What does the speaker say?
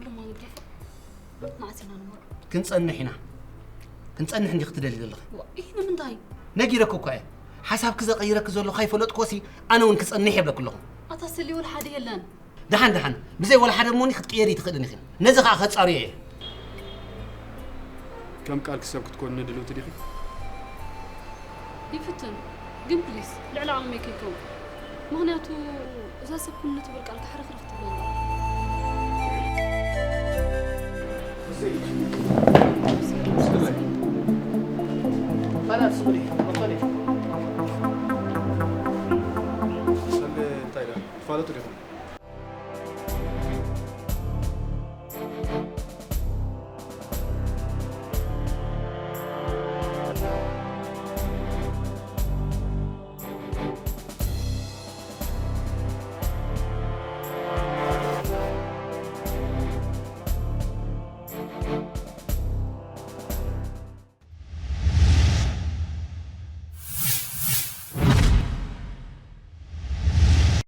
ድማ ንግደፎ። መዓስ ኢና ንመርዖ? ክንጸንሕ ኢና። ክንጸንሕ እንዲ ክትደሊ ዘለኺ? ዋ፣ ይህ ንምንታይ? ነጊረኪ እኳ እየ። ሓሳብኪ ዘቐይረኪ ዘሎ ካይፈለጥኩ ወሲ፣ ኣነ እውን ክጸንሕ የብለኪ ኣለኹ። ኣታ ሰሊ ወላ ሓደ የለን። ደሓን ደሓን፣ ብዘይ ወላ ሓደ እሞኒ ክትቅየሪ ትኽእልን ኢኺ። ነዚ ኸዓ ከጻርዮ እየ። ከም ቃልኪ ሰብ ክትኮኒ ድልውቲ ዲኺ? ይፍትን ግን ፕሊስ ልዕሊ ዓቕመይ ከይከውን። ምኽንያቱ እዛ ሰብ ኩኒ ትብል ቃል ክሕርኽርኽ ትብለኒ። እንታይ ዳ ትፋለጡ ዲኹም?